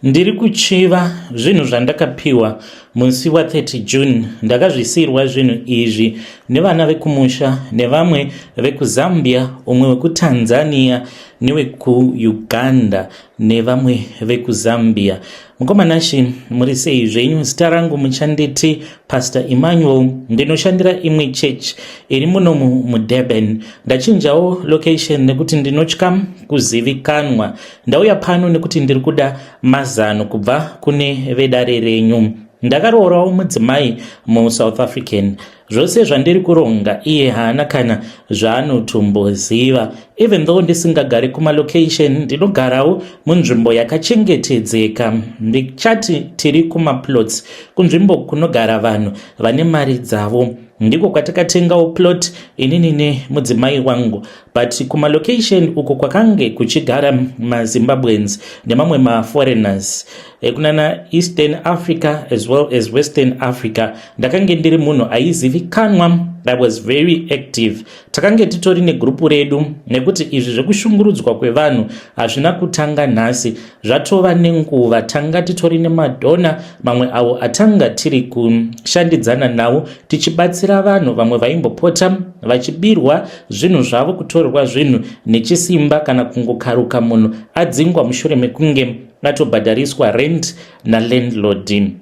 Ndiri kuchiva zvinhu zvandakapiwa musi wa 30 June. Ndakazvisiirwa zvinhu izvi nevana vekumusha nevamwe vekuZambia, umwe wekuTanzania newekuUganda nevamwe vekuZambia. Mukoma Nashy, muri sei zvenyu? Zita rangu muchanditi Pastor Emmanuel, ndinoshandira imwe church iri munomu muDurban. Ndachinjawo location nekuti ndinotya kuzivikanwa. Ndauya pano nekuti ndiri kuda mazano kubva kune vedare renyu. Ndakaroorawo mudzimai muSouth African. Zvose zvandiri kuronga iye haana kana zvaanotomboziva. Even though ndisingagari kumalocation, ndinogarawo munzvimbo yakachengetedzeka. Ndichati tiri kumaplots, kunzvimbo kunogara vanhu vane mari dzavo. Ndiko kwatakatengawo plot inini nemudzimai wangu, but kumalocation uko kwakange kuchigara maZimbabweans nemamwe maforeigners ekunana Eastern Africa as well as Western Africa. Ndakange ndiri munhu aizivikanwa, I was very active. Takange titori negurupu redu, nekuti izvi zvekushungurudzwa kwevanhu hazvina kutanga nhasi, zvatova nenguva. Tanga titori nemadhona mamwe avo atanga tiri kushandidzana navo tichibatsira vanhu. Vamwe vaimbopota vachibirwa zvinhu zvavo, kutorerwa zvinhu nechisimba, kana kungokaruka munhu adzingwa mushure mekunge atobhadhariswa rent nalandlord.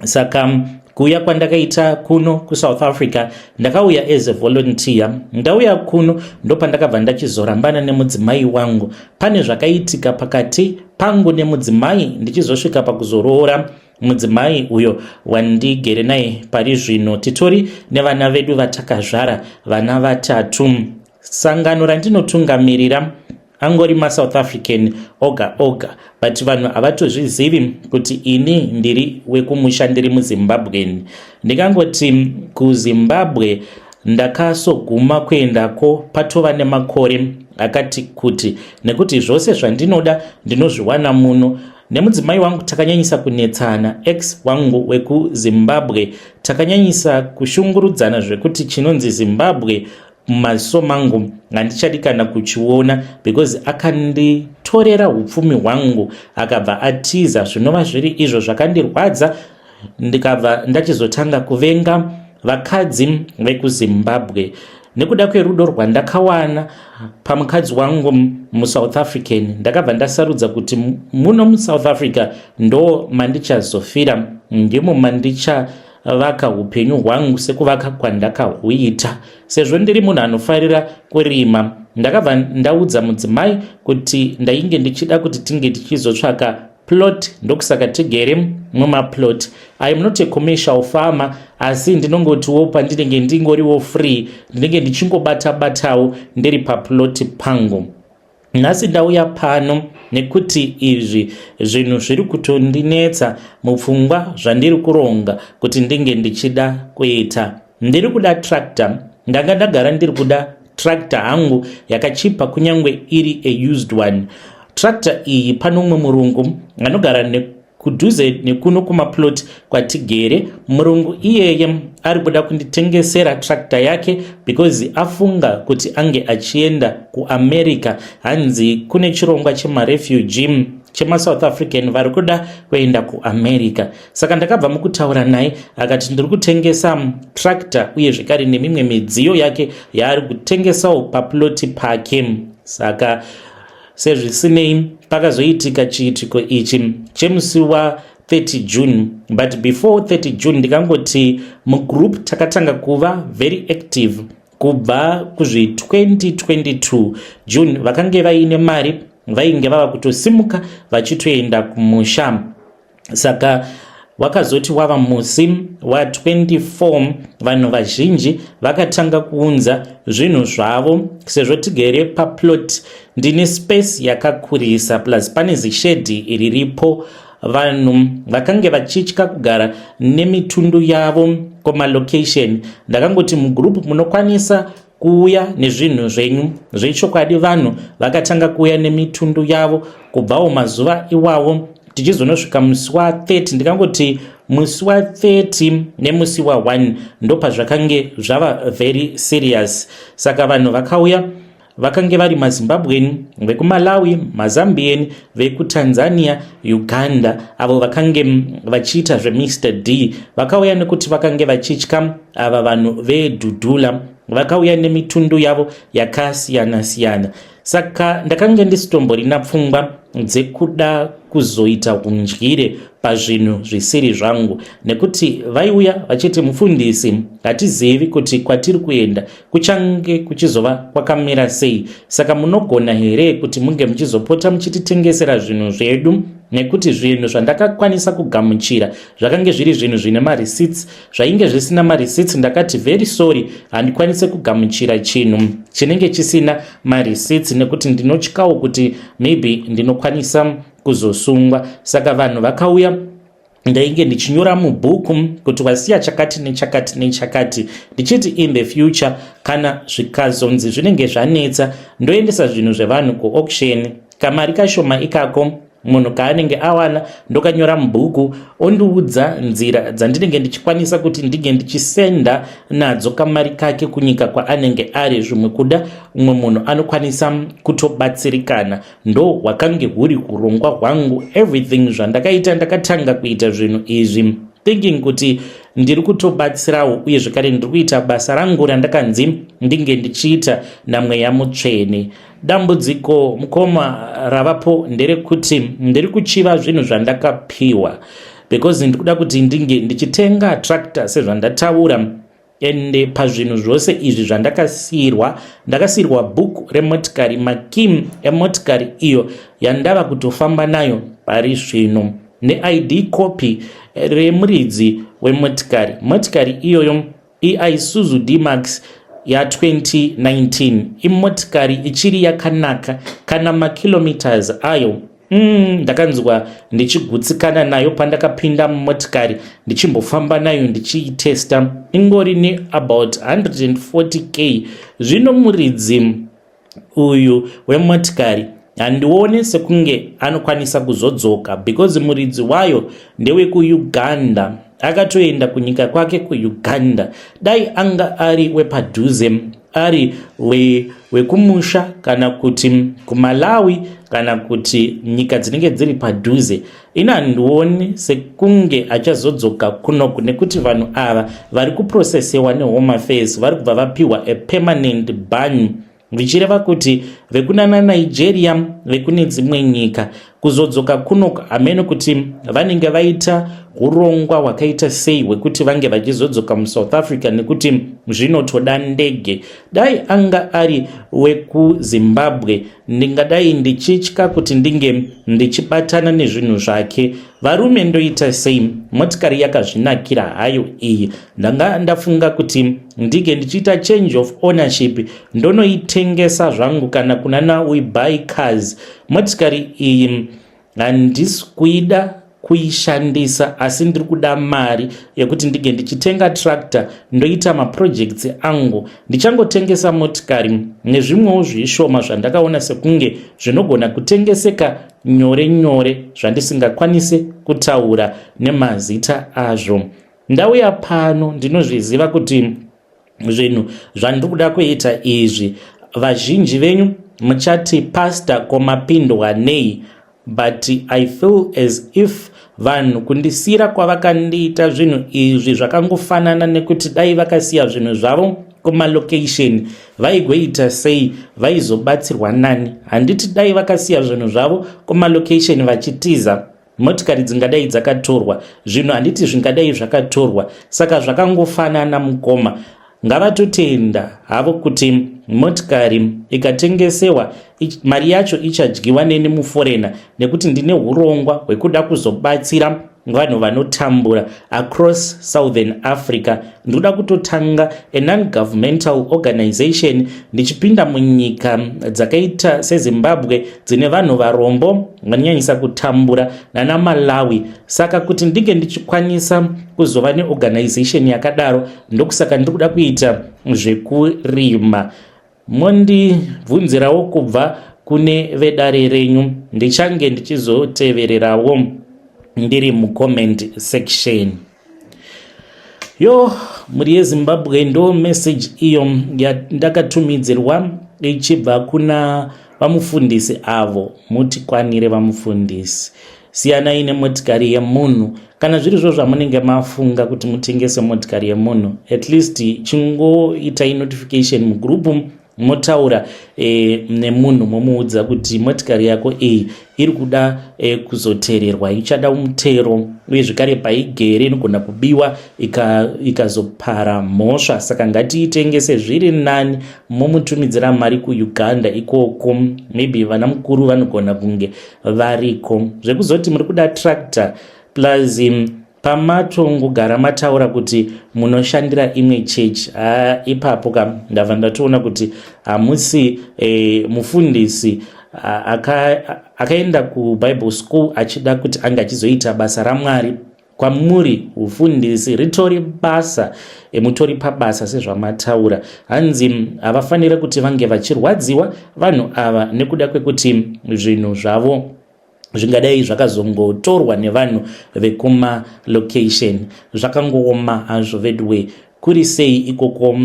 Saka kuuya kwandakaita kuno kuSouth Africa, ndakauya as a volunteer. Ndauya kuno ndopandakabva ndachizorambana nemudzimai wangu. Pane zvakaitika pakati pangu nemudzimai, ndichizosvika pakuzoroora mudzimai uyo wandigere naye pari zvino. Titori nevana vedu vatakazvara, vana vatatu. Sangano randinotungamirira angori maSouth African oga oga, but vanhu havatozvizivi kuti ini ndiri wekumusha, ndiri muZimbabwen. Ndingangoti kuZimbabwe ndakasoguma kuendako patova nemakore akati kuti, nekuti zvose zvandinoda ndinozviwana muno. Nemudzimai wangu takanyanyisa kunetsana, ex wangu wekuZimbabwe. Takanyanyisa kushungurudzana zvekuti chinonzi Zimbabwe mumaziso mangu handichadi kana kuchiona, because akanditorera upfumi hwangu akabva atiza, zvinova zviri izvo zvakandirwadza, ndikabva ndachizotanga kuvenga vakadzi vekuZimbabwe nekuda kwerudo rwandakawana pamukadzi wangu muSouth African. Ndakabva ndasarudza kuti muno muSouth Africa ndo mandichazofira, ndimo mandichavaka upenyu hwangu sekuvaka kwandakahuita, sezvo ndiri munhu anofarira kurima. Ndakabva ndaudza mudzimai kuti ndainge ndichida kuti tinge tichizotsvaka plot, ndokusaka tigere mumaplot. I am not a commercial farmer, asi ndinongotiwo pandinenge ndingoriwo free, ndinenge ndichingobata batawo ndiri paplot pangu. Nhasi ndauya pano nekuti izvi zvinhu zviri kutondinetsa mupfungwa zvandiri kuronga kuti ndinge ndichida kuita. Ndiri kuda tractor. Ndanga ndagara ndiri kuda tractor hangu yakachipa, kunyange iri a used one. Tractor iyi, pano umwe murungu anogara kudhuze nekuno kumaplot kwatigere. Murungu iyeye ari kuda kunditengesera tractor yake because afunga kuti ange achienda kuAmerica. Hanzi kune chirongwa chemarefugee chemaSouth African vari kuda kuenda kuAmerica. Saka ndakabva mukutaura naye, akati ndiri kutengesa tractor uye zvekare nemimwe midziyo yake yaari kutengesawo paploti pake. Saka sezvisinei, pakazoitika chiitiko ichi chemusi wa30 June. But before 30 June, ndikangoti mugroup takatanga kuva very active kubva kuzvi 2022 June. Vakange vaine mari vainge vava kutosimuka vachitoenda kumusha. Saka wakazoti wava musi wa24, vanhu vazhinji vakatanga kuunza zvinhu zvavo. Sezvo tigere paplot, ndine space yakakurisa, plus pane zishedhi riripo. Vanhu vakange vachitya kugara nemitundu yavo kumalocation. Ndakangoti mugroup munokwanisa kuuya nezvinhu zvenyu. Zvechokwadi vanhu vakatanga kuuya nemitundu yavo kubvawo mazuva iwawo tichizonosvika musi wa30. Ndikangoti musi wa30 nemusi wa1 ndopazvakange zvava very serious. Saka vanhu vakauya. Vakange vari maZimbabwean, vekuMalawi, maZambian, vekuTanzania, Uganda, avo vakange vachiita zveMr D. Vakauya nekuti vakange vachitya ava vanhu veDudula. Vakauya nemitundu yavo yakasiyana-siyana. Saka ndakange ndisitomborina pfungwa dzekuda kuzoita undyire pazvinhu zvisiri zvangu, nekuti vaiuya vachiti, "Mufundisi, hatizivi kuti kwatiri kuenda kuchange kuchizova kwakamira sei, saka munogona here kuti munge muchizopota muchititengesera zvinhu zvedu?" Nekuti zvinhu zvandakakwanisa kugamuchira zvakange zviri zvinhu zvine mareceipts. Zvainge zvisina mareceipts, ndakati, "Very sorry, handikwanisi kugamuchira chinhu chinenge chisina mareceipts, nekuti ndinotyawo kuti maybe ndinokwanisa kuzosungwa." Saka vanhu vakauya, ndainge ndichinyora mubhuku kuti wasiya chakati nechakati nechakati, ndichiti in the future kana zvikazonzi zvinenge zvanetsa, ndoendesa zvinhu zvevanhu kuauction. Kamari kashoma ikako munhu kaanenge awana, ndokanyora mubhuku, ondiudza nzira dzandinenge ndichikwanisa kuti ndinge ndichisenda nadzo kamari kake kunyika kwaanenge ari. Zvimwe kuda umwe munhu anokwanisa kutobatsirikana. Ndo hwakange huri urongwa hwangu. Everything zvandakaita, ndakatanga kuita zvinhu izvi thinking kuti ndiri kutobatsirawo, uye zvekare ndiri kuita basa rangu randakanzi ndinge ndichiita naMweya Mutsvene. Dambudziko, mukoma, ravapo nderekuti ndiri kuchiva zvinhu zvandakapiwa, because ndikuda kuti ndinge ndichitenga tractor sezvandataura. Ende pazvinhu zvose izvi zvandakasiyirwa, ndakasiyirwa bhuku remotikari, makey emotikari iyo yandava kutofamba nayo pari zvino, neID copy remuridzi wemotikari. Motikari iyoyo iIsuzu D-Max ya2019, imotikari ichiri yakanaka. Kana makilometers ayo, ndakanzwa ndichigutsikana nayo pandakapinda mumotikari ndichimbofamba nayo ndichiitesta. Ingori neabout 140K. Zvino muridzi uyu wemotikari handione sekunge anokwanisa kuzodzoka, because muridzi wayo ndewekuUganda, akatoenda kunyika kwake kuUganda. Dai anga ari wepadhuze, ari wekumusha kana kuti kuMalawi kana kuti nyika dzinenge dziri padhuze, ina handioni sekunge achazodzoka kunoku, nekuti vanhu ava vari kuprosesewa neHome Affairs vari kubva vapiwa apermanent ban, zvichireva kuti vekunana Nigeria, vekune dzimwe nyika, kuzodzoka kunoku hamene kuti vanenge vaita urongwa hwakaita sei hwekuti vange vachizodzoka muSouth Africa, nekuti zvinotoda ndege. Dai anga ari wekuZimbabwe, ndingadai ndichitya kuti ndinge ndichibatana nezvinhu zvake. Varume, ndoita sei? Motikari yakazvinakira hayo iyi. Ndanga ndafunga kuti ndinge ndichiita change of ownership, ndonoitengesa zvangu kana kuna naWeBuy Cars. Motikari iyi handisi kuida kuishandisa, asi ndiri kuda mari yekuti ndinge ndichitenga tractor, ndoita maprojects angu. Ndichangotengesa motikari nezvimwewo zvishoma zvandakaona sekunge zvinogona kutengeseka nyore nyore, zvandisingakwanisi kutaura nemazita azvo. Ndauya pano, ndinozviziva kuti zvinhu zvandiri kuda kuita izvi, vazhinji venyu muchati, "Pastor, komapindwa nei?" But I feel as if vanhu kundisiyira kwavakandiita zvinhu izvi zvakangofanana nekuti dai vakasiya zvinhu zvavo kumalocation, vaigoita sei? Vaizobatsirwa nani? Handiti dai vakasiya zvinhu zvavo kumalocation vachitiza, motikari dzingadai dzakatorwa, zvinhu handiti zvingadai zvakatorwa? Saka zvakangofanana, mukoma. Ngavatotenda havo kuti motikari ikatengesewa, mari yacho ichadyiwa neni muforeigner, nekuti ndine urongwa hwekuda kuzobatsira vanhu vanotambura across Southern Africa. Ndinoda kutotanga a non-governmental organization, ndichipinda munyika dzakaita seZimbabwe dzine vanhu varombo vanonyanyisa kutambura, nana Malawi. Saka kuti ndinge ndichikwanisa kuzova neorganization yakadaro, ndokusaka ndiri kuda kuita zvekurima. Mondibvunzirawo kubva kune vedare renyu, ndichange ndichizotevererawo ndiri mucomment section. Yo, mhuri yeZimbabwe, ndo message iyo yandakatumidzirwa. Ichibva kuna vamufundisi avo, mutikwanire vamufundisi. Siyanai nemotikari yemunhu. Kana zviri zvo zvamunenge mafunga kuti mutengese motikari yemunhu, at least chingoitai notification mugroup, motaura nemunhu, momuudza kuti motikari yako iyi iri kuda kuzotererwa, ichada mutero, uye zvekare paigere inogona kubiwa ikazopara mhosva, saka ngatiitengese zviri nani, momutumidzira mari kuUganda ikoko. Maybe vana mukuru vanogona kunge variko. Zvekuzoti muri kuda tractor, plus pamatongogara mataura kuti munoshandira imwe chechi, ipapo ka ndabva ndatoona kuti hamusi mufundisi akaenda kuBible school achida kuti ange achizoita basa raMwari. Kwamuri ufundisi ritori basa, mutori pabasa sezvamataura. Hanzi havafaniri kuti vange vachirwadziwa vanhu ava nekuda kwekuti zvinhu zvavo zvingadai zvakazongotorwa nevanhu vekumalocation. Zvakangooma hazvo veduwe. Kuri sei ikoko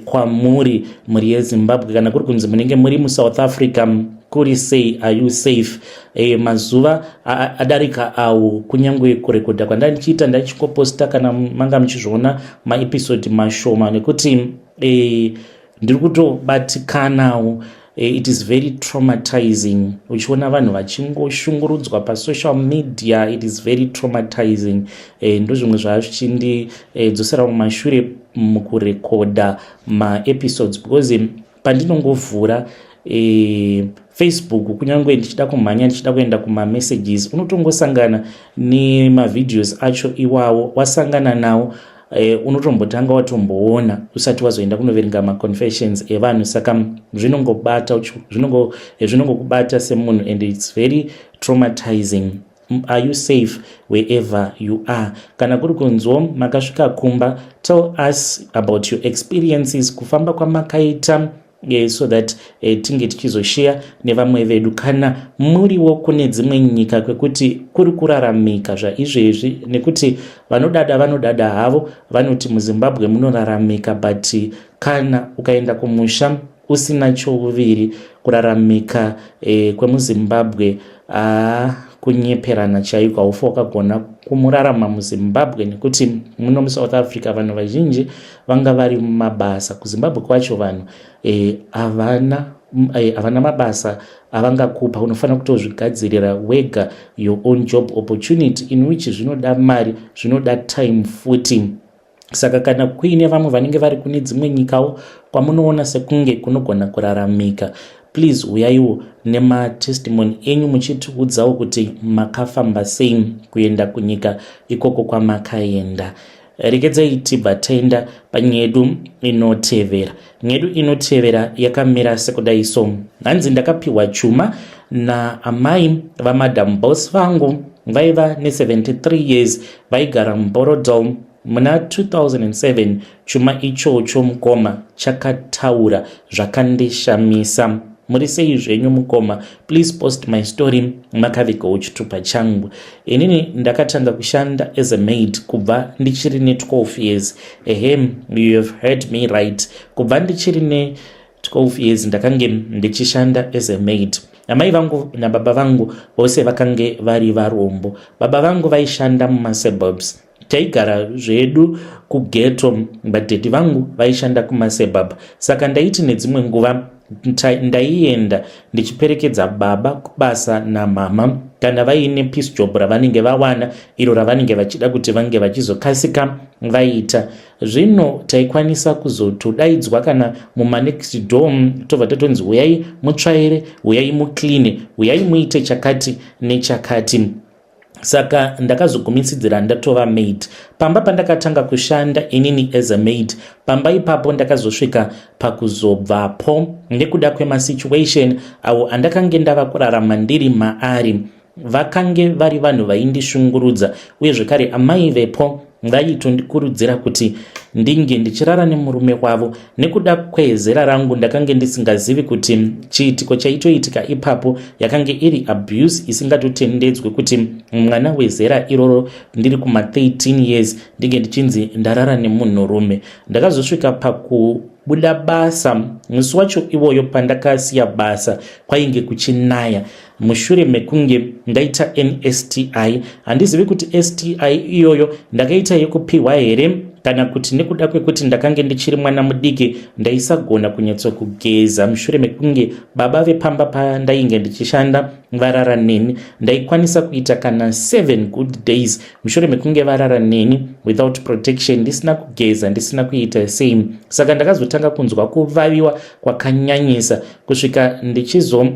kwamuri, mhuri yeZimbabwe? Kana kuri kunzi munenge muri muSouth Africa, kuri sei? Are you safe? Mazuva adarika awo, kunyange kurekodha kwandandichiita, ndachingoposta, kana manga muchizviona, maepisode mashoma, nekuti ndiri kutobatikanawo. It is very traumatizing uchiona vanhu vachingoshungurudzwa pasocial media. It is very traumatizing. Ndozvimwe zvaa zvichindidzosera mumashure mukurekodha maepisodes, because pandinongovhura Facebook, kunyange ndichida kumhanya, ndichida kuenda kumamessages, unotongosangana nemavideos acho iwawo. Wasangana nawo, unotombotanga watomboona usati wazoenda kunoverenga maconfessions evanhu. Saka zvinongobata, zvinongokubata semunhu, and it's very traumatizing. Are you safe wherever you are? Kana kuri kunzwo makasvika kumba, tell us about your experiences, kufamba kwamakaita, so that tinge tichizoshare nevamwe vedu. Kana muriwo kune dzimwe nyika kwekuti kuri kuraramika zvaizvezvi, nekuti vanodada vanodada havo, vanoti muZimbabwe munoraramika, but kana ukaenda kumusha usina chouviri, kuraramika kwemuZimbabwe kunyeperana chaiko. Haufa wakagona kumurarama muZimbabwe, nekuti muno muSouth Africa vanhu vazhinji vanga vari mumabasa. KuZimbabwe kwacho vanhu havana havana mabasa avangakupa. Unofanira kutozvigadzirira wega your own job opportunity, in which zvinoda mari, zvinoda time futi. Saka kana kuine vamwe vanenge vari kune dzimwe nyikawo kwamunoona sekunge kunogona kuraramika, please uyaiwo nematestimony enyu muchitiudzawo kuti makafamba sei kuenda kunyika ikoko kwamakaenda. Regedzai tibva taenda panyedu inotevera. Nyedu inotevera yakamira sekudai so. Hanzi ndakapiwa chuma naamai vamadam boss vangu, vaiva ne73 years, vaigara muBorrowdale muna 2007. Chuma ichocho, mukoma, chakataura zvakandishamisa. Muri sei zvenyu, mukoma? Please post my story. Makavigawo chitupa changu. Inini ndakatanga kushanda as a maid kubva ndichiri ne12 years. Ehe, you have heard me right. Kubva ndichiri ne12 years ndakange ndichishanda as a maid. Amai vangu nababa vangu vose vakange vari varombo. Baba vangu vaishanda mumasuburbs, taigara zvedu kughetto, badaddy vangu vaishanda kumasuburb. Saka ndaiti nedzimwe nguva ndaienda ndichiperekedza baba kubasa namama, kana vaine piece job ravanenge vawana, iro ravanenge vachida kuti vange vachizokasika vaita. Zvino taikwanisa kuzotodaidzwa kana mumanext door, tobva tatonzi, "Uyai mutsvaire, uyai mucleane, uyai muite chakati nechakati." Saka ndakazogumisidzira ndatova maid pamba pandakatanga kushanda inini as a maid. Pamba ipapo ndakazosvika pakuzobvapo nekuda kwemasituation awo andakange ndava kurarama ndiri maari. Vakange vari vanhu vaindishungurudza, uye zvekare amai vepo vaitondikurudzira kuti ndinge ndichirara nemurume wavo. Nekuda kwezera rangu, ndakange ndisingazivi kuti chiitiko chaitoitika ipapo yakange iri abuse isingatotendedzwe, kuti mwana wezera iroro, ndiri kuma13 years, ndinge ndichinzi ndarara nemunhurume. Ndakazosvika paku Ndakazobuda basa musi wacho iwoyo. Pandakasiya basa kwainge kuchinaya mushure mekunge ndaita nSTI. Handizivi kuti STI iyoyo ndakaita yekupiwa here kana kuti nekuda kwekuti ndakange ndichiri mwana mudiki, ndaisagona kunyatsokugeza mushure mekunge baba vepamba pandainge ndichishanda varara neni. Ndaikwanisa kuita kana 7 good days mushure mekunge varara neni without protection, ndisina kugeza, ndisina kuita sei. Saka ndakazotanga kunzwa kuvaviwa kwakanyanyisa kusvika ndichizo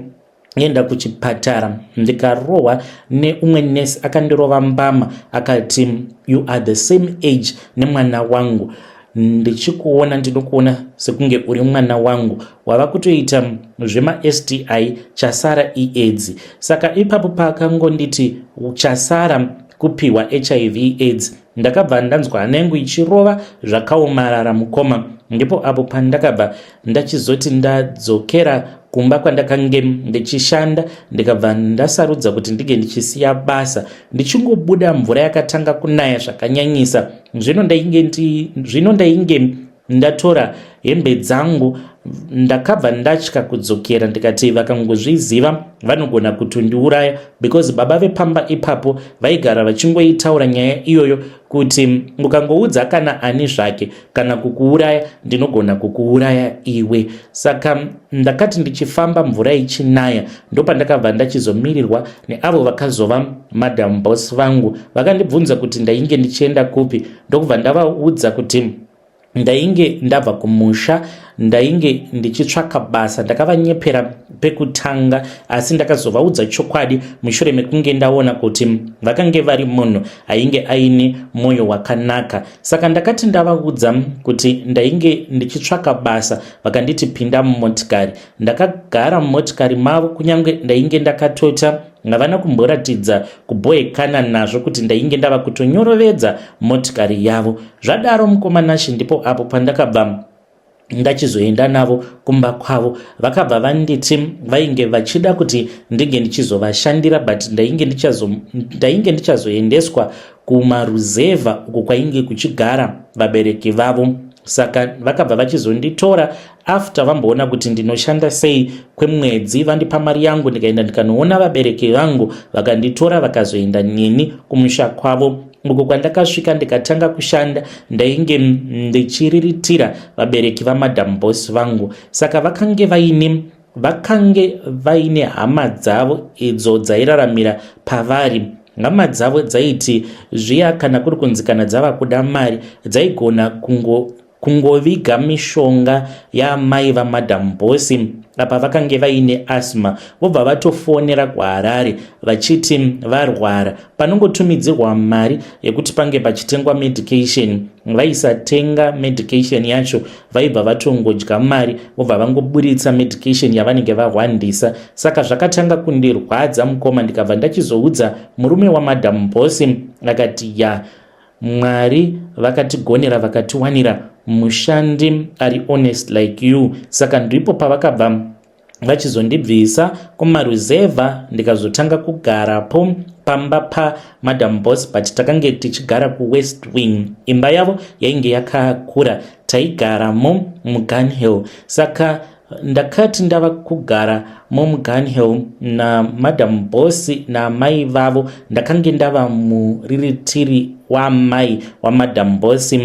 enda kuchipatara, ndikarohwa neumwe nesi. Akandirova mbama akati, "You are the same age nemwana wangu. Ndichikuona ndinokuona sekunge uri mwana wangu. Wava kutoita zvemaSTI, chasara iAIDS." Saka ipapo paakangonditi chasara kupiwa HIV AIDS, ndakabva ndanzwa hana yangu ichirova zvakaomarara, mukoma. Ndipo apo pandakabva ndachizoti ndadzokera kumba kwandakange ndichishanda, ndikabva ndasarudza kuti ndinge ndichisiya basa. Ndichingobuda, mvura yakatanga kunaya zvakanyanyisa. Zvino ndainge ndatora hembe dzangu. Ndakabva ndatya kudzokera, ndikati vakangozviziva vanogona kutondiuraya, because baba vepamba ipapo vaigara vachingoitaura nyaya iyoyo kuti ukangoudza kana ani zvake, kana kukuuraya ndinogona kukuuraya iwe. Saka ndakati ndichifamba mvura ichinaya, ndopandakabva ndachizomirirwa neavo vakazova Madam Boss vangu. Vakandibvunza kuti ndainge ndichienda kupi, ndokubva ndavaudza kuti ndainge ndabva kumusha, ndainge ndichitsvaka basa. Ndakavanyepera pekutanga, asi ndakazovaudza chokwadi mushure mekunge ndaona kuti vakange vari munhu ainge aine mwoyo wakanaka. Saka ndakati ndavaudza kuti ndainge ndichitsvaka basa, vakanditi, "Pinda mumotikari." Ndakagara mumotikari mavo. Kunyange ndainge ndakatota, havana kumboratidza kubhoekana nazvo kuti ndainge ndava kutonyorovedza motikari yavo. Zvadaro, mukoma Nashe, ndipo apo pandakabva ndachizoenda navo kumba kwavo. Vakabva vanditi vainge vachida kuti ndinge ndichizovashandira, but ndainge ndichazoendeswa kumaruzevha uko kwainge kuchigara vabereki vavo. Saka vakabva vachizonditora after vamboona kuti ndinoshanda sei kwemwedzi. Vandipa mari yangu, ndikaenda ndikanoona vabereki vangu. Vakanditora, vakazoenda neni kumusha kwavo, uko kwandakasvika ndikatanga kushanda. Ndainge ndichiriritira vabereki vaMadam Boss vangu. Saka vakange vaine hama dzavo idzo dzairaramira pavari. Hama dzavo dzaiti zviya kana kuri kunzi kana dzava kuda mari, dzaigona kungoviga mishonga yaamai vaMadam Boss. Apa vakange vaine asthma, vobva vatofonera kuHarare vachiti varwara. Panongotumidzirwa mari yekuti pange pachitengwa medication. Vaisatenga medication yacho, vaibva vatongodya mari, vobva vangoburitsa medication yavanenge vahwandisa. Saka zvakatanga kundirwadza, mukoma. Ndikabva ndachizoudza murume waMadam Boss, akati, "Ya, Mwari vakatigonera, vakatiwanira mushandi ari honest like you." Saka ndipo pavakabva vachizondibvisa kumaruzevha, ndikazotanga kugarapo pamba paMadam Boss, but takange tichigara kuWest Wing. Imba yavo yainge yakakura, taigaramo muGunhill. Saka ndakati ndava kugara muGunhill naMadam Boss naamai vavo, ndakange ndava muriritiri waamai waMadam Boss.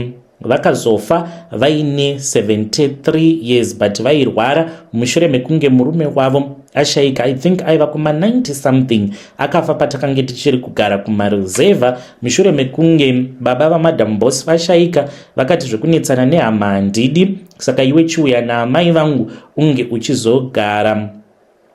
Vakazofa vaine 73 years, but vairwara mushure mekunge murume wavo ashayika. I think aiva kuma90 something. Akafa patakange tichiri kugara kumaruzevha. Mushure mekunge baba vaMadam Boss vashayika, vakati, "Zvekunetsana nehama handidi, saka iwe chiuya naamai vangu unge uchizogara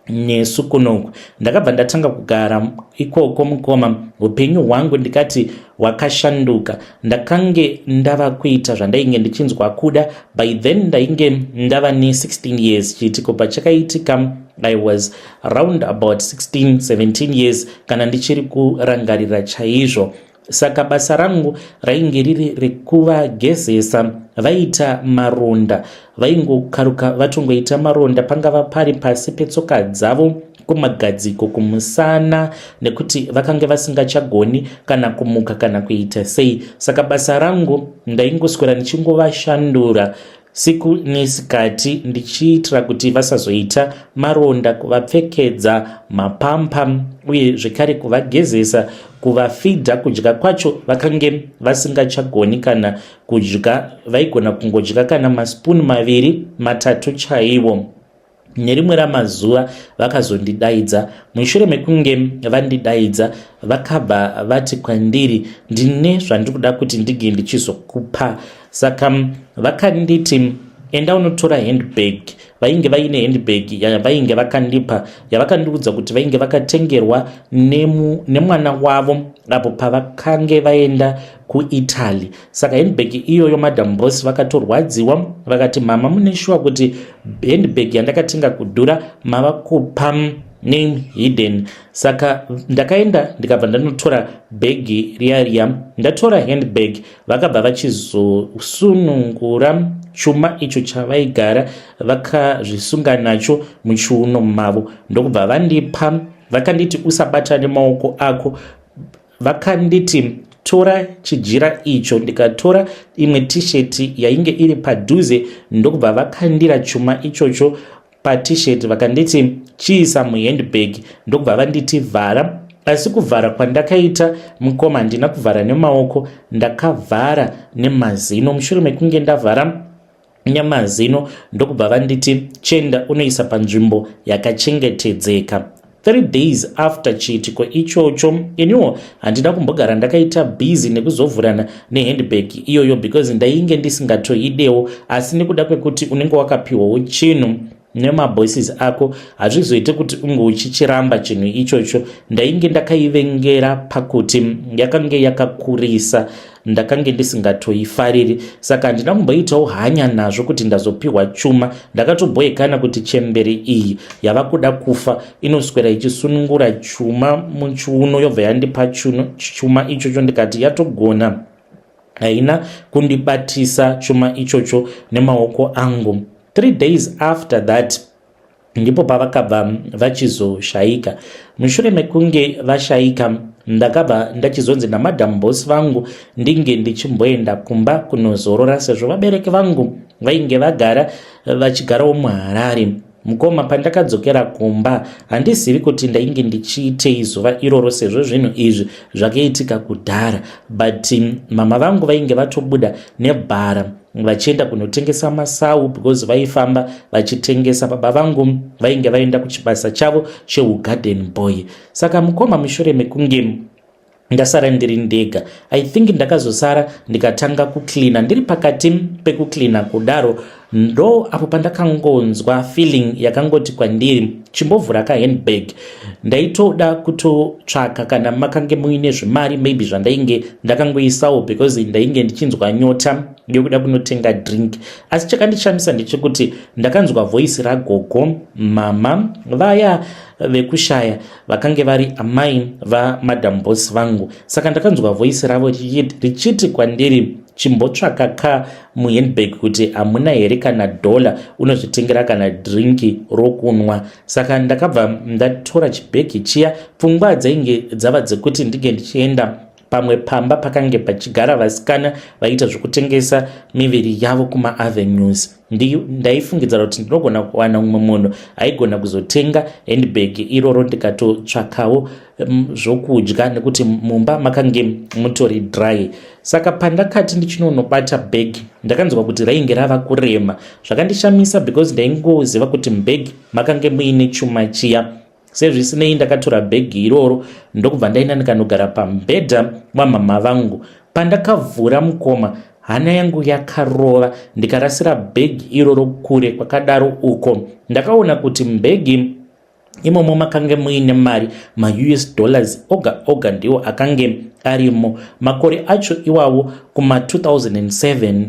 nesu kunoku." Ndakabva ndatanga kugara ikoko, mukoma. Upenyu hwangu ndikati hwakashanduka. Ndakange ndava kuita zvandainge ndichinzwa kuda. By then ndainge ndava ne16 years. Chiitiko pachakaitika, I was round about 16 17 years, kana ndichiri kurangarira chaizvo. Saka basa rangu rainge riri rekuvagezesa. Vaita maronda, vaingokaruka vatongoita maronda, pangava pari pasi petsoka dzavo, kumagadziko, kumusana, nekuti vakange vasingachagoni kana kumuka kana kuita sei. Saka basa rangu ndaingoswera ndichingovashandura. siku nesikati ndichiitira kuti vasazoita maronda, kuvapfekedza mapampa uye zvekare kuvagezesa, kuvafidha. Kudya kwacho vakange vasingachagoni kana kudya, vaigona kungodya kana masipunu maviri matatu chaiwo. Nerimwe ramazuva vakazondidaidza. Mushure mekunge vandidaidza, vakabva vati kwandiri, ndine zvandiri kuda kuti ndinge ndichizokupa. Saka vakanditi, enda unotora handbag. Vainge vaine handbag yavainge vakandipa, yavakandiudza kuti vainge vakatengerwa nemwana wavo apo pavakange vaenda kuItaly. Saka handbag iyoyo, Madam Boss vakatorwadziwa, vakati, "Mama, mune shuwa kuti handbag yandakatenga kudhura mava kupa name hidden?" Saka ndakaenda ndikabva ndanotora bhegi riya riya. Ndatora handbag, vakabva vachizosunungura chuma icho chavaigara vakazvisunga nacho muchiuno mavo, ndokubva vandipa. Vakanditi, "Usabata nemaoko ako." Vakanditi, "Tora chijira icho." Ndikatora imwe tisheti yainge iri padhuze, ndokubva vakandira chuma ichocho patisheti. Vakanditi, "Chiisa muhandbag." Ndokubva vanditi, "Vhara." Asi kuvhara kwandakaita, mukoma, handina kuvhara nemaoko, ndakavhara nemazino. Mushure mekunge ndavhara nemazino, ndokubva vanditi, "Chienda unoisa panzvimbo yakachengetedzeka." 3 days after chiitiko ichocho, iniwo handina kumbogara ndakaita busy nekuzovhurana nehandbag iyoyo, because ndainge ndisingatoidewo. Asi nekuda kwekuti unenge wakapiwawo chinhu nemabosses ako, hazvizoite kuti unge uchichiramba chinhu ichocho. Ndainge ndakaivengera pakuti yakange yakakurisa, ndakange ndisingatoifariri. Saka handina kumboitawo hanya nazvo kuti ndazopiwa chuma. Ndakatobhoekana kuti chembere iyi yava kuda kufa inoswera ichisunungura chuma muchiuno, yobva yandipa chuma ichocho. Ndikati yatogona, haina kundibatisa chuma ichocho nemaoko angu. 3 days after that ndipo pavakabva vachizoshayika. Mushure mekunge vashayika, ndakabva ndachizonzi naMadam Boss vangu ndinge ndichimboenda kumba kunozorora, sezvo vabereki vangu vainge vagara vachigarawo muHarare. Mukoma, pandakadzokera kumba, handizivi kuti ndainge ndichiitei zuva iroro, sezvo zvinhu izvi zvakaitika kudhara, but mama vangu vainge vatobuda nebhara vachienda kunotengesa masau, because vaifamba vachitengesa. Baba vangu vainge vaenda kuchibasa chavo cheugarden boy. Saka mukoma, mushure mekunge ndasara ndiri ndega, I think ndakazosara ndikatanga kucleana. Ndiri pakati pekucleana kudaro, ndo apo pandakangonzwa feeling yakangoti kwandiri, "Chimbovhura kahandbag." Ndaitoda kutotsvaka kana makange muine zvimari maybe zvandainge ndakangoisawo, because ndainge ndichinzwa nyota yokuda kunotenga drink. Asi chakandishamisa ndechekuti ndakanzwa voice ragogo mama vaya vekushaya, vakange vari amai vaMadam Boss vangu. Saka ndakanzwa voice ravo richiti kwandiri, "Chimbotsvaka ka muhandbag kuti hamuna here kana dhola, unozvitengera kana drinki rokunwa." Saka ndakabva ndatora chibhegi chiya. Pfungwa dzainge dzava dzekuti ndinge ndichienda pamwe pamba pakange pachigara vasikana vaiita zvekutengesa miviri yavo kumaavenues. Ndaifungidzira kuti ndinogona kuwana mumwe munhu aigona kuzotenga handbag iroro, ndikatotsvakawo zvokudya, nekuti mumba makange mutori dry. Saka pandakati ndichinonobata bhegi, ndakanzwa kuti rainge rava kurema. Zvakandishamisa, because ndaingoziva kuti mubhegi makange muine chuma chiya. Sezvisinei, ndakatora bhegi iroro, ndokubva ndaenda ndikanogara pamubhedha wamama vangu. Pandakavhura, mukoma, hana yangu yakarova, ndikarasira bhegi iroro kure kwakadaro uko. Ndakaona kuti mubhegi imomo makange muine mari, maUS dollars oga oga ndiwo akange arimo. Makore acho iwawo kuma2007,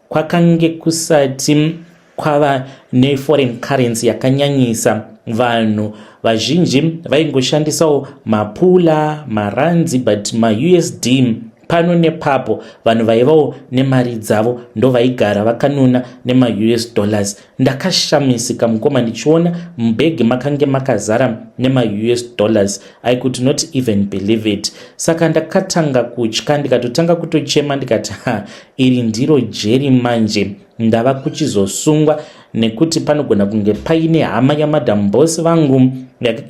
kwakange kusati kwava neforeign currency yakanyanyisa. Vanhu vazhinji vaingoshandisawo mapula, maranzi, but maUSD pano nepapo. Vanhu vaivawo nemari dzavo ndo vaigara vakanuna nemaUS dollars. Ndakashamisika, mukoma, ndichiona mubhegi makange makazara nemaUS dollars. I could not even believe it. Saka ndakatanga kutya, ndikatotanga kutochema, ndikati, "Ha, iri ndiro jeri manje." Ndava kuchizosungwa nekuti panogona kunge paine hama yaMadam Boss vangu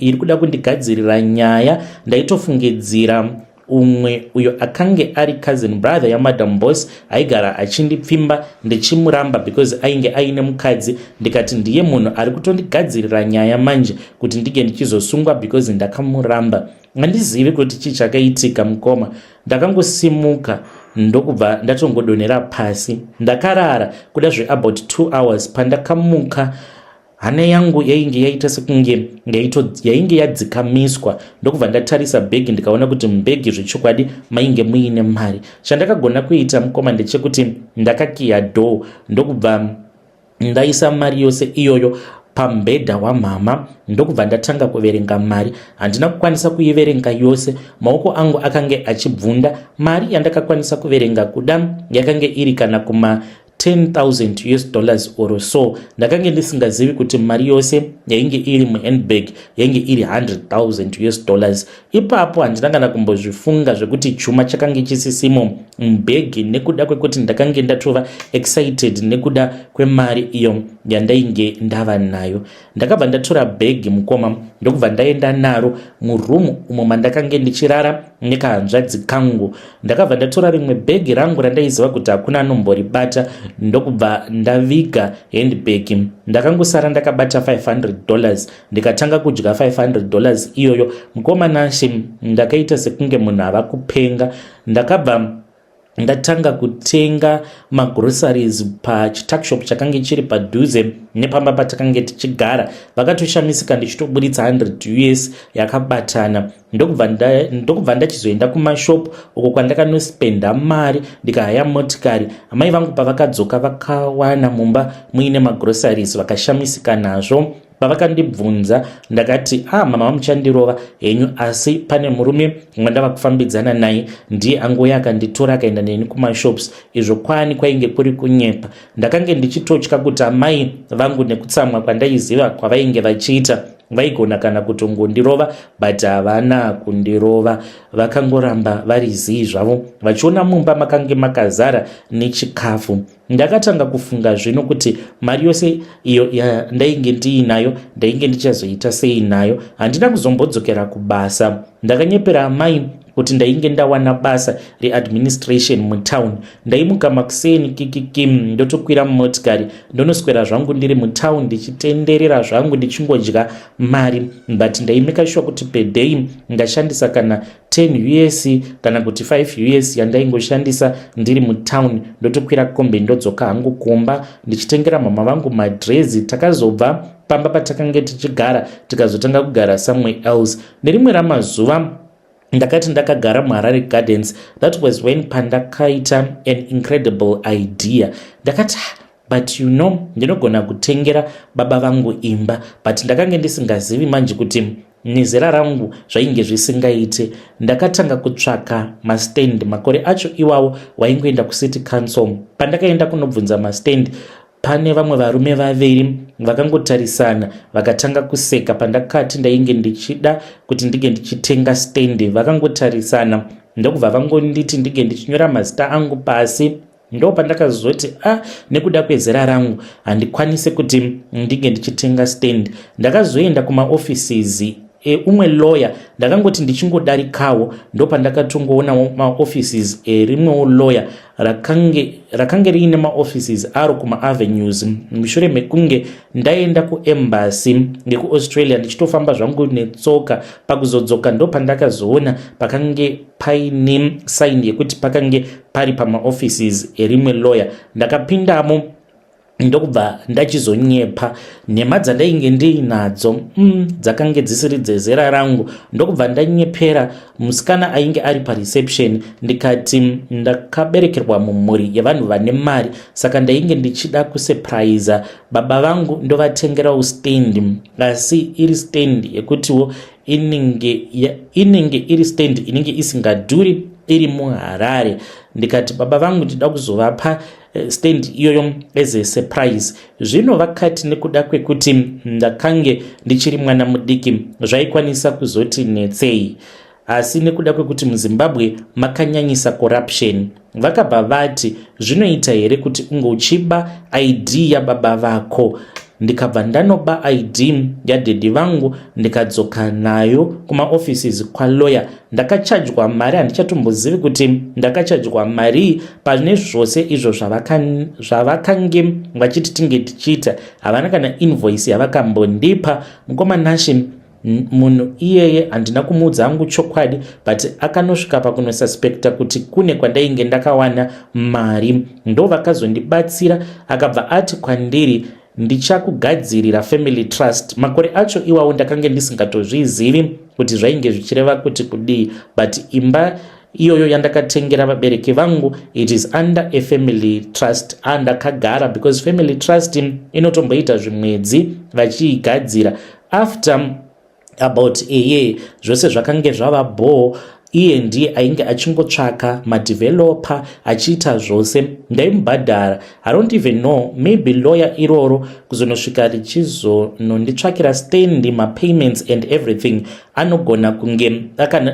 iri kuda kundigadzirira nyaya. Ndaitofungidzira umwe uyo akange ari cousin brother yaMadam Boss aigara achindipfimba ndichimuramba because ainge aine mukadzi. Ndikati ndiye munhu ari kutondigadzirira nyaya manje kuti ndinge ndichizosungwa because ndakamuramba. Handizivi kuti chii chakaitika, mukoma. Ndakangosimuka ndokubva ndatongodonhera pasi. Ndakarara kuda zveabout 2 hours. Pandakamuka, hana yangu yainge yaita sekunge yainge yadzikamiswa. Ndokubva ndatarisa bhegi, ndikaona kuti mubhegi zvechokwadi mainge muine mari. Chandakagona kuita, mukoma, ndechekuti ndakakiya door, ndokubva ndaisa mari yose iyoyo pamubhedha wamama, ndokubva ndatanga kuverenga mari. Handina kukwanisa kuiverenga yose, maoko angu akange achibvunda. Mari yandakakwanisa kuverenga kuda yakange iri kana kuma 10,000 US dollars or so. Ndakange ndisingazivi kuti mari yose yainge iri muhandbag yainge iri 100,000 US dollars. Ipapo handina kana kumbozvifunga zvekuti chuma chakange chisisimo mubhegi, nekuda kwekuti ndakange ndatova excited nekuda kwemari iyo yandainge ndava nayo. Ndakabva ndatora bhegi, mukoma, ndokubva ndaenda naro murumu umo mandakange ndichirara nekahanzvadzi kangu. Ndakabva ndatora rimwe bhegi rangu randaiziva kuti hakuna anomboribata, ndokubva ndaviga handbag. Ndakangosara ndakabata $500, ndikatanga kudya $500 iyoyo. Mukoma Nashe, ndakaita sekunge munhu ava kupenga. Ndakabva ndatanga kutenga magroceries pachituckshop chakange chiri padhuze nepamba patakange tichigara. Vakatoshamisika ndichitoburitsa 100 US yakabatana. Ndokubva ndachizoenda kumashop uko kwandakanospenda mari, ndikahaya motikari. Amai vangu pavakadzoka, vakawana mumba muine magroceries, vakashamisika nazvo. Pavakandibvunza, ndakati, "Ah, mama, vamuchandirova henyu, asi pane murume wandava kufambidzana naye, ndiye angouya akanditora akaenda neni kumashops." Izvo kwani kwainge kuri kunyepa. Ndakange ndichitotya kuti amai vangu, nekutsamwa kwandaiziva kwavainge vachiita, vaigona kana kutongondirova, but havana kundirova. Vakangoramba vari zii zvavo vachiona mumba makange makazara nechikafu. Ndakatanga kufunga zvino kuti mari yose iyo yandainge ndiinayo ndainge ndichazoita sei nayo. Handina kuzombodzokera kubasa. Ndakanyepera amai kuti ndainge ndawana basa readministration mutown. Ndaimuka makuseni kikikim, ndotokwira mumotikari, ndonoswera zvangu ndiri mutown, ndichitenderera zvangu, ndichingodya mari, but ndaimeka sure kuti per day ndashandisa kana 10 US kana kuti 5 US yandaingoshandisa ndiri mutown. Ndotokwira kombi, ndodzoka hangu kumba ndichitengera mama vangu madrezi. Takazobva pamba patakange tichigara, tikazotanga kugara somewhere else. Nerimwe ramazuva ndakati ndakagara muHarare Gardens, that was when pandakaita an incredible idea. Ndakati, "But you know, ndinogona kutengera baba vangu imba." But ndakange ndisingazivi manje kuti nezera rangu zvainge zvisingaite. Ndakatanga kutsvaka mastand. Makore acho iwawo waingoenda kucity council. Pandakaenda kunobvunza mastand, pane vamwe varume vaviri vakangotarisana, vakatanga kuseka pandakati ndainge ndichida kuti ndinge ndichitenga stand. Vakangotarisana, ndokubva vangonditi ndinge ndichinyora mazita angu pasi. Ndo pandakazoti, "A ah, nekuda kwezera rangu handikwanisi kuti ndinge ndichitenga stand." Ndakazoenda kumaoffices eumwe lawyer. Ndakangoti ndichingodarikawo, ndo pandakatongoona maoffices erimwewo lawyer rakange riine maoffices aro kumaavenues. Mushure mekunge ndaenda kuembassy yekuAustralia, ndichitofamba zvangu netsoka, pakuzodzoka ndo pandakazoona pakange paine sign yekuti pakange pari pamaoffices erimwe lawyer. Ndakapindamo, ndokubva ndachizonyepa nhema dzandainge ndiinadzo dzakange dzisiri dzezera rangu. Ndokubva ndanyepera musikana ainge ari pareception, ndikati ndakaberekerwa mumhuri yevanhu vane mari, saka ndainge ndichida kusurprise baba vangu, ndovatengerawo stand, asi iri stand yekutiwo inenge iri stand inenge isingadhuri, iri muHarare. Ndikati baba vangu ndida kuzovapa stand iyoyo as a surprise. Zvino vakati nekuda kwekuti ndakange ndichiri mwana mudiki, zvaikwanisa kuzoti netsei. Asi nekuda kwekuti muZimbabwe makanyanyisa corruption, vakabva vati zvinoita here kuti unge uchiba ID yababa vako? Ndikabva ndanoba ID yadaddy vangu, ndikadzoka nayo kumaoffices kwalawyer. Ndakachajwa mari, handichatombozivi kuti ndakachajwa mari. Pane zvose izvo zvavakange vachiti tinge tichiita, havana kana invoice yavakambondipa. Mukoma Nashe, munhu iyeye handina kumuudza hangu chokwadi, but akanosvika pakunosuspecta kuti kune kwandainge ndakawana mari. Ndo vakazondibatsira. Akabva ati kwandiri, "Ndichakugadzirira family trust." Makore acho iwawo ndakange ndisingatozvizivi kuti zvainge zvichireva kuti kudii, but imba iyoyo yandakatengera vabereki vangu, it is under a family trust andakagara, because family trust inotomboita zvimwedzi vachiigadzira. After about a year zvose zvakange zvava bhoo. Iye ndiye ainge achingotsvaka madeveloper, achiita zvose, ndaimubhadhara. I don't even know, maybe lawyer iroro kuzonosvika richizononditsvakira stand, mapayments and everything, anogona kunge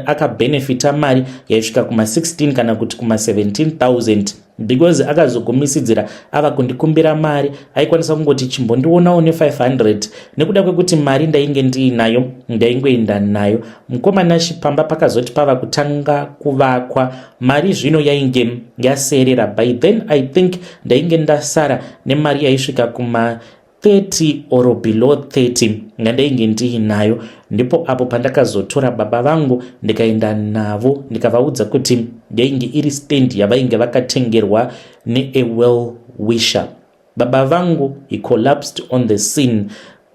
akabenefita mari yaisvika kuma16 kana kuti kuma17 000, because akazogumisidzira ava kundikumbira mari. Aikwanisa kungoti, "Chimbondionawo ne500." Nekuda kwekuti mari ndainge ndiinayo, ndaingoenda nayo. Mukoma Nashe, pamba pakazoti pava kutanga kuvakwa, mari zvino yainge yaserera. By then I think ndainge ndasara nemari yaisvika kuma 30 or below 30 yandainge ndiinayo. Ndipo apo pandakazotora baba vangu, ndikaenda navo, ndikavaudza kuti yainge iri stand yavainge vakatengerwa nea well wisher. Baba vangu, he collapsed on the scene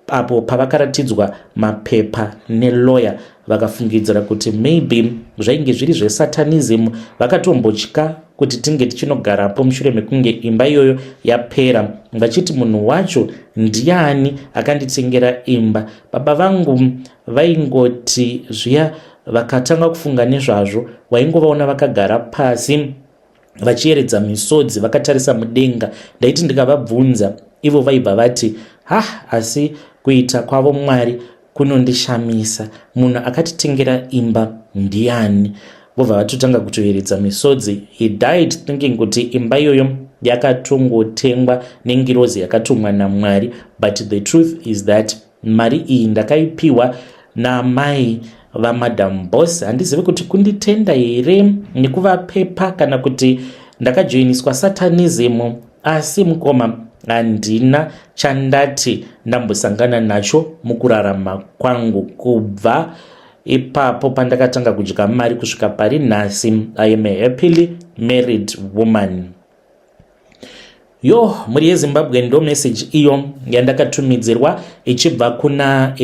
apo pavakaratidzwa mapepa nelawyer. Vakafungidzira kuti maybe zvainge zviri zvesatanism. Vakatombotya kuti tinge tichinogarapo mushure mekunge imba iyoyo yapera, vachiti munhu wacho ndiani akanditengera imba. Baba vangu vaingoti zviya vakatanga kufunga nezvazvo, waingovaona vakagara pasi vachiyeredza misodzi, vakatarisa mudenga. Ndaiti ndikavabvunza, ivo vaibva vati, "Ha, asi kuita kwavo Mwari kunondishamisa. Munhu akatitengera imba ndiani?" Vobva vatotanga kutoyeredza misodzi. He died thinking kuti imba iyoyo yakatongotengwa nengirozi yakatumwa naMwari, but the truth is that mari iyi ndakaipiwa namai vaMadam Boss. Handizivi kuti kunditenda here nekuvapepa kana kuti ndakajoiniswa satanism, asi mukoma, handina chandati ndambosangana nacho mukurarama kwangu. Kubva ipapo pandakatanga kudya mari kusvika pari nhasi, I am a happily married woman. Yo, mhuri yeZimbabwe, ndo meseji iyo yandakatumidzirwa ichibva kuna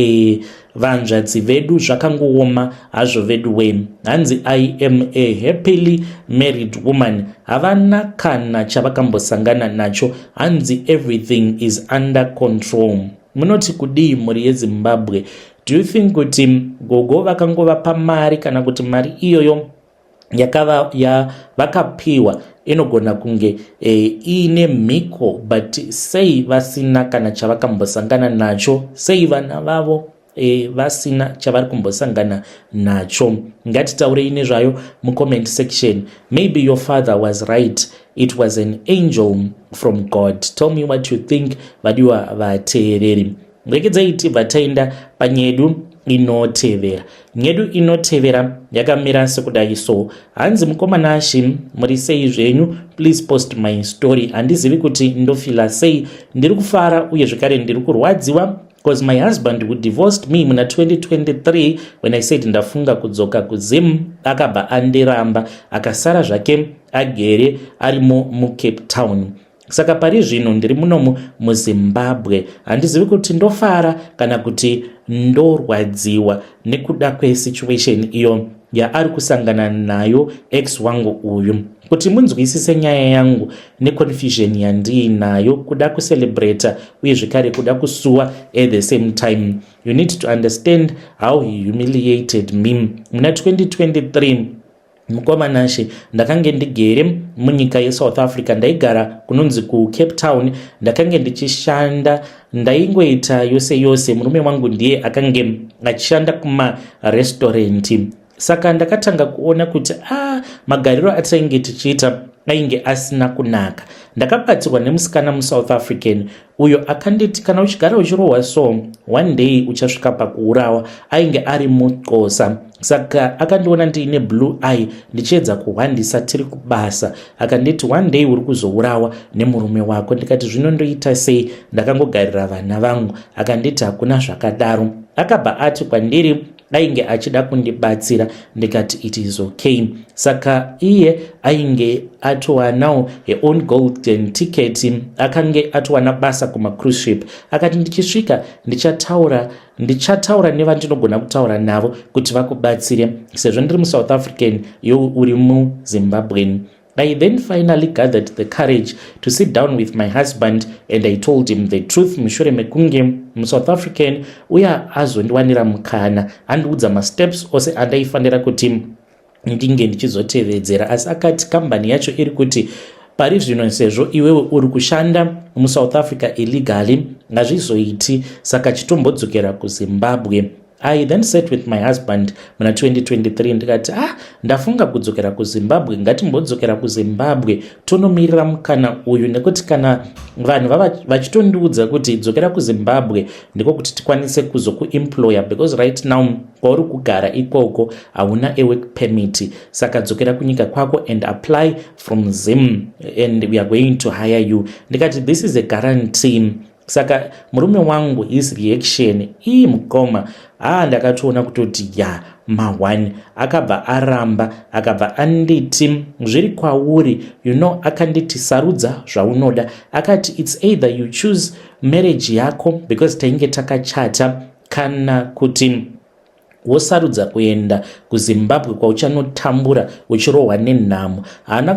vanzvadzi vedu. Zvakangooma hazvo vedu we. Hanzi, "I am a happily married woman." Havana kana chavakambosangana nacho. Hanzi, "Everything is under control." Munoti kudii, mhuri yeZimbabwe? Do you think kuti gogo vakangovapa mari, kana kuti mari iyoyo yakava yavakapiwa inogona kunge iine mhiko? But sei vasina kana chavakambosangana nacho? Sei vana vavo vasina chavari kumbosangana nacho? Ngatitaurei nezvayo mucomment section. Maybe your father was right, it was an angel from God. Tell me what you think, vadiwa vateereri. Rekedzai tibva taenda panyedu inotevera. Nyedu inotevera yakamira sekudai so. Hanzi, "Mukoma Nashe, muri sei zvenyu? Please post my story. Handizivi kuti ndofeela sei. Ndiri kufara uye zvekare ndiri kurwadziwa, because my husband who divorced me muna 2023 when I said ndafunga kudzoka kuZim, akabva andiramba, akasara zvake agere arimo muCape Town. Saka pari zvino ndiri munomu muZimbabwe. Handizivi kuti ndofara kana kuti ndorwadziwa nekuda kwesituation iyo yaari kusangana nayo ex wangu uyu. Kuti munzwisise nyaya yangu neconfusion yandiinayo, kuda kucelebrata uye zvekare kuda kusuwa at the same time, you need to understand how he humiliated me muna 2023. Mukoma Nashe, ndakange ndigere munyika yeSouth Africa. Ndaigara kunonzi kuCape Town. Ndakange ndichishanda, ndaingoita yose yose. Murume wangu ndiye akange achishanda kumarestorendi. Saka ndakatanga kuona kuti a magariro atainge tichiita ainge asina kunaka. Ndakabatsirwa nemusikana muSouth African uyo akanditi, "Kana uchigara uchirohwa so, one day uchasvika pakuurawa." Ainge ari muXhosa, saka akandiona ndiine blue eye ndichiedza kuhwandisa tiri kubasa. Akanditi, "One day uri kuzourawa nemurume wako." Ndikati, "Zvino ndoita sei? Ndakangogarira vana vangu." Akanditi, "Hakuna zvakadaro." Akabva ati kwandiri ainge achida kundibatsira. Ndikati, "It is okay." Saka iye ainge atowanawo her own golden ticket, akange atowana basa kumacruise ship. Akati, "Ndichisvika ndichataura nevandinogona kutaura navo kuti vakubatsire, sezvo ndiri muSouth African, iwe uri muZimbabwean." I then finally gathered the courage to sit down with my husband and I told him the truth, mushure mekunge muSouth African uya azondiwanira mukana, andiudza masteps ose andaifanira kuti ndinge ndichizotevedzera. Asi akati kambani yacho iri kuti pari zvino, sezvo iwewe uri kushanda muSouth Africa illegally, hazvizoiti, saka chitombodzokera kuZimbabwe. I then sat with my husband muna 2023, ndikati, "Ah, ndafunga kudzokera kuZimbabwe. Ngatimbodzokera kuZimbabwe, tonomirira mukana uyu, nekuti kana vanhu vachitondiudza kuti dzokera kuZimbabwe, ndiko kuti tikwanise kuzokuemploya, because right now kwauri kugara ikoko hauna a work permit. Saka dzokera kunyika kwako and apply from Zim and we are going to hire you." Ndikati, "This is a guarantee." Saka murume wangu, his reaction ii, mukoma, haa, ndakatoona kutoti ya ma1. Akabva aramba, akabva anditi, "Zviri kwauri." Akanditi, "Sarudza zvaunoda." Akati, "It's either you choose marriage yako, because tainge takachata, kana kuti wosarudza kuenda kuZimbabwe kwauchanotambura uchirohwa nenhamo." Haana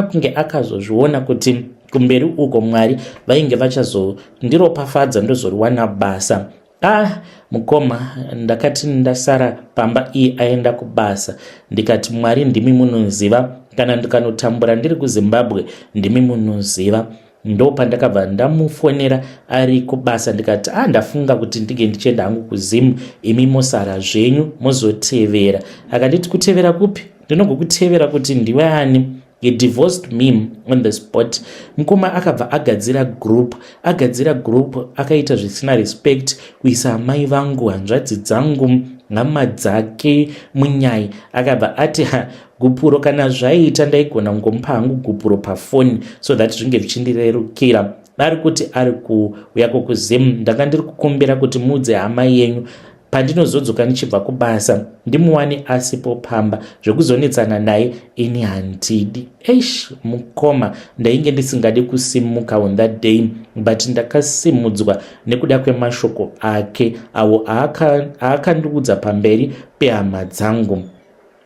kunge akazozviona kuti kumberi uko Mwari vainge vachazondiropafadza, ndozoriwana basa. Ah, mukoma, ndakati ndasara pamba, iye aenda kubasa, ndikati, "Mwari, ndimi munoziva. Kana ndikanotambura ndiri kuZimbabwe, ndimi munoziva." Ndo pandakabva ndamufonera ari kubasa, ndikati, "A ah, ndafunga kuti ndinge ndichienda hangu kuZimu, imi mosara zvenyu mozotevera." Akanditi, "Kutevera kupi? Ndinogokutevera kuti ndiwe ani?" He divorced me on the spot, mukoma. Akabva agadzira group, agadzira group, akaita zvisina respect, kuisa amai vangu, hanzvadzi dzangu, hama dzake munyai. Akabva ati, "Ha, gupuro kana zvaita, ndaigona kungomupa hangu gupuro pafoni so that zvinge zvichindirerukira. Ari kuti ari kuuyako kuZimu. Ndanga ndiri kukumbira kuti muudze hama yenyu, pandinozodzoka ndichibva kubasa ndimuwane asipo pamba. Zvekuzonetsana naye ini handidi." Eish, mukoma, ndainge ndisingadi kusimuka on that day, but ndakasimudzwa nekuda kwemashoko ake awo aakandiudza pamberi pehama dzangu.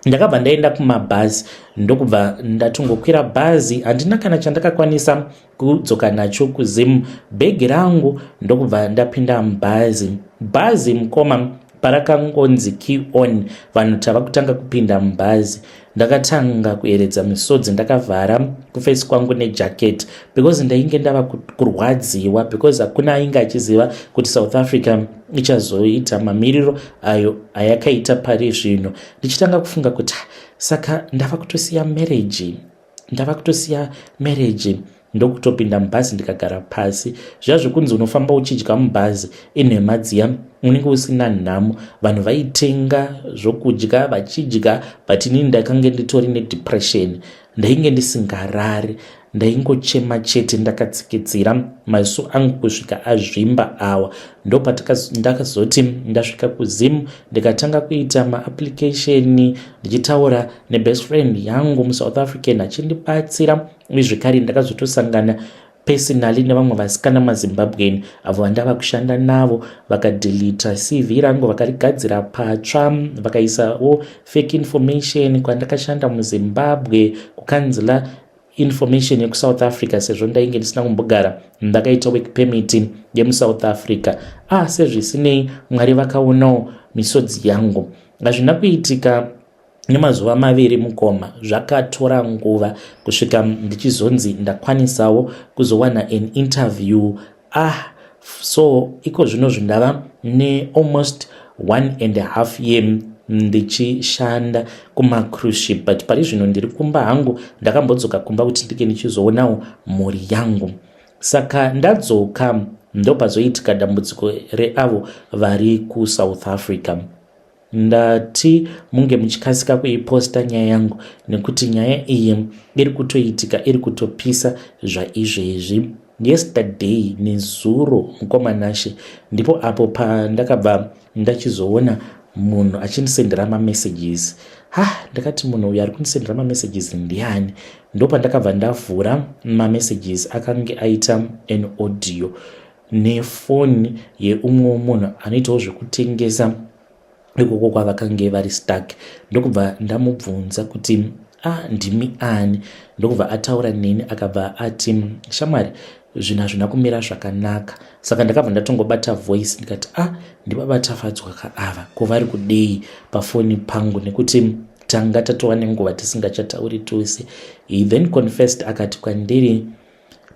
Ndakabva ndaenda kumabhazi, ndokubva ndatongokwira bhazi. Handina kana chandakakwanisa kudzoka nacho kuZimu, bhegi rangu. Ndokubva ndapinda mubhazi. Bhazi, mukoma, parakangonzi key on, vanhu tava kutanga kupinda mubhazi, ndakatanga kueredza misodzi ndakavhara kuface kwangu nejaketi, because ndainge ndava kurwadziwa, because hakuna ainge achiziva kuti South Africa ichazoita mamiriro ayo ayakaita pari zvino. Ndichitanga kufunga kuti, saka ndava kutosiya marriage, ndava kutosiya marriage. Ndokutopinda mubhazi, ndikagara pasi. Zviya zvekunzi unofamba uchidya mubhazi inhema dziya, unenge usina nhamo. Vanhu vaitenga zvokudya vachidya, but inini ndakange nditori nedepression. Ndainge ndisingarari, ndaingochema chete ndakatsikitsira, maziso angu kusvika azvimba awa. Ndopandakazoti ndasvika kuZimu, ndikatanga kuita maapplication, ndichitaura nebest friend yangu muSouth African achindibatsira. Uye zvekare ndakazotosangana personally nevamwe vasikana maZimbabwean avo vandava kushanda navo. Vakadelita CV rangu, vakarigadzira patsva, vakaisawo fake information kwandakashanda muZimbabwe, kucancela information yekuSouth Africa, sezvo ndainge ndisina kumbogara ndakaita work permit yemuSouth Africa. Ah, sezvisinei, Mwari vakaonawo misodzi yangu. Hazvina kuitika nemazuva 2, mukoma. Zvakatora nguva kusvika ndichizonzi ndakwanisawo kuzowana an interview. Ah, so iko zvino zvindava nealmost 1.5 year. Ndichishanda kumacruise ship, but pari zvino ndiri kumba hangu. Ndakambodzoka kumba kuti ndinge ndichizoonawo mhuri yangu. Saka ndadzoka, ndopazoitika dambudziko reavo vari kuSouth Africa. Ndati munge muchikasika kuiposta nyaya yangu nekuti nyaya iyi iri kutoitika, iri kutopisa zvaizvezvi. Yesterday, nezuro, mukomanashe, ndipo apo pandakabva ndachizoona munhu achindisendera mamessages. Ha, ndakati, "Munhu uyu ari kundisendera mamessages ndiani?" Ndopandakabva ndavhura mamessages, akange aita an audio nefoni yeumwe munhu anoitawo zvekutengesa ikoko kwavakange vari stuck. Ndokubva ndamubvunza kuti, "A, ah, ndimi ani?" Ndokubva ataura neni, akabva ati, "Shamwari, zvinhu hazvina kumira zvakanaka." Saka ndakabva ndatongobata voice ndikati, "A, ah, ndibaba Tafadzwa kaava? Ko vari kudei pafoni pangu, nekuti tanga tatova nenguva tisingachatauri tose?" He then confessed, akati kwandiri,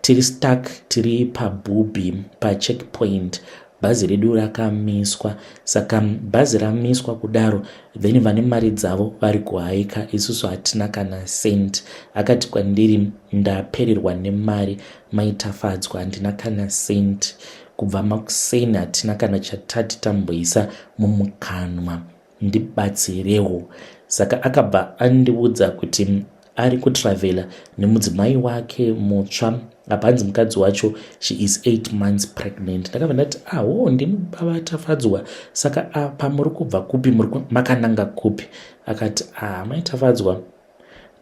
"Tiri stuck, tiri pabhubhi pacheckpoint, bhazi redu rakamiswa. Saka bhazi ramiswa kudaro, then vane mari dzavo vari kuhaika, isusu hatina kana cent." Akati kwandiri, "Ndapererwa nemari, maitafadzwa, handina kana cent. Kubva makuseni hatina kana chatati tamboisa mumukanwa, ndibatsirewo." Saka akabva andiudza kuti ari kutravhela nemudzimai wake mutsva. Apa hanzi mukadzi wacho, she is 8 months pregnant. Ndakabva ndati, "Aho, ndimi baba Tafadzwa? Saka apa muri kubva kupi? Muri makananga kupi?" Akati, "Ah, maitafadzwa,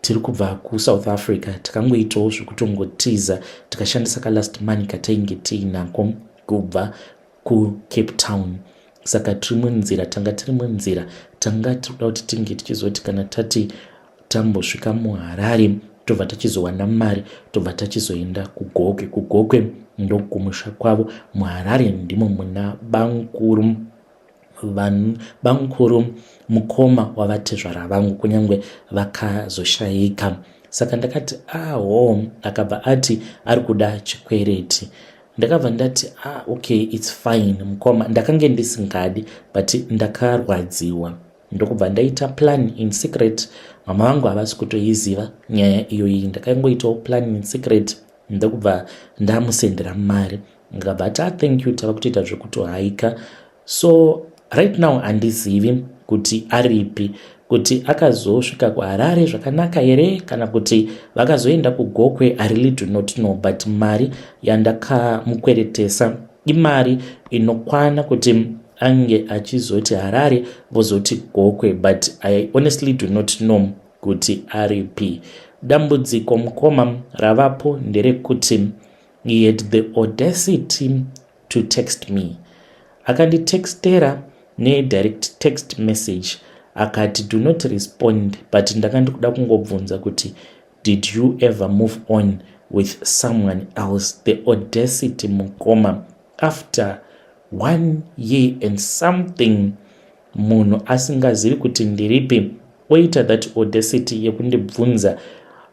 tiri kubva kuSouth Africa. Takangoitawo zvekutongotiza, tikashandisa kalast money katainge tiinako kubva kuCape Town. Saka tiri munzira, tanga tiri munzira, tanga tiri kuda kuti tinge tichizoti kana tati tambosvika muHarare, tobva tachizowana mari, tobva tachizoenda kuGokwe." KuGokwe ndokumusha kwavo. MuHarare ndimo muna bankuru, bankuru mukoma wavatezvara vangu, kunyange vakazoshayika. Saka ndakati, "Aho." Akabva ati ari kuda chikwereti. Ndakabva ndati, "Ah, okay, it's fine, mukoma." Ndakange ndisingadi, but ndakarwadziwa. Ndokubva ndaita plan in secret. Mama vangu havasi kutoiziva nyaya iyoyi. Ndakangoitawo plan in secret, ndokubva ndamusendera mari. Ndikabva ati, "Ah, thank you, tava kutoita zvekutohaika." So right now handizivi kuti aripi, kuti akazosvika kuHarare zvakanaka here kana kuti vakazoenda kuGokwe. I really do not know, but mari yandakamukweretesa imari inokwana kuti ange achizoti Harare, vozoti Gokwe, but I honestly do not know kuti aripi. Dambudziko, mukoma, ravapo nderekuti he had the audacity to text me. Akanditextera nedirect text message, akati, "Do not respond, but ndanga ndikuda kungobvunza kuti did you ever move on with someone else?" The audacity, mukoma! After one year and something, munhu asingazivi kuti ndiripi, oita that audacity yekundibvunza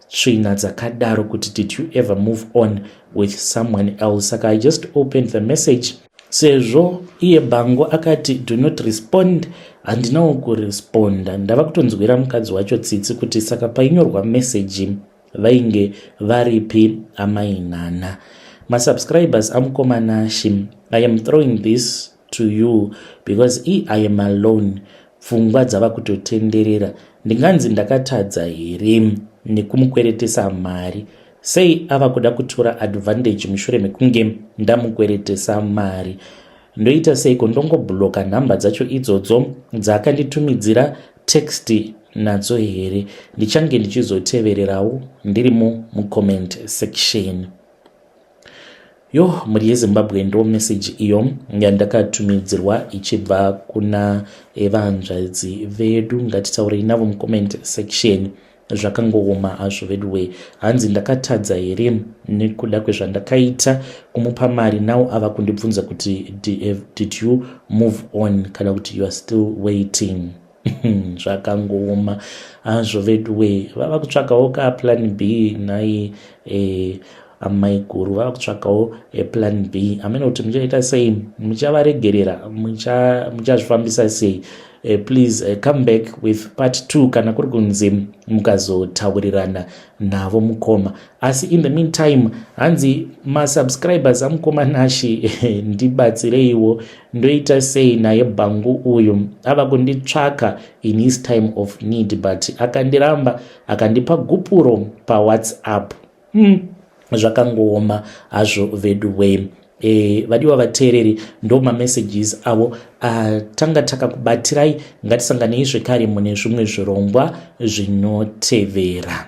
tsvina dzakadaro kuti, "Did you ever move on with someone else?" Saka I just opened the message. Sezvo iye bhango akati, "Do not respond," handinawo kuresponda. Ndava kutonzwira mukadzi wacho tsitsi kuti saka painyorwa meseji vainge varipi amainana. Masubscribers amukomanashi, I am throwing this to you because I am alone. Pfungwa dzava kutotenderera. Ndinganzi ndakatadza here nekumukweretesa mari? Sei ava kuda kutora advantage mushure mekunge ndamukweretesa mari? Ndoita seiko? Ndongobhuloka nhamba dzacho idzodzo dzaakanditumidzira text nadzo here? Ndichange ndichizotevererawo ndirimo mucomment section. Yo, mhuri yeZimbabwe, ndo meseji iyo yandakatumidzirwa ichibva kuna vanzvadzi vedu. Ngatitaurei navo mucomment section. Zvakangooma hazvo veduwe. Hanzi, "Ndakatadza here nekuda kwezvandakaita kumupa mari? Now ava kundibvunza kuti did you move on kana kuti you are still waiting?" Zvakangooma hazvo veduwe. Vava kutsvagawo kaplan B nhai, amai guru? Vava kutsvagawo plan B. Hamene kuti muchaita sei, muchavaregerera, muchazvifambisa sei? Please come back with part 2 kana kuri kunzi mukazotaurirana navo mukoma. Asi in the meantime, hanzi masubscribers amukoma Nashi, ndibatsireiwo, ndoita sei naye bhangu uyu? Ava kunditsvaka in his time of need, but akandiramba, akandipa gupuro paWhatsApp. Zvakangooma hazvo vedu wei. Vadiwa vateereri, ndo mamessages avo atanga takakubatirai. Ngatisanganei zvekare mune zvimwe zvirongwa zvinotevera.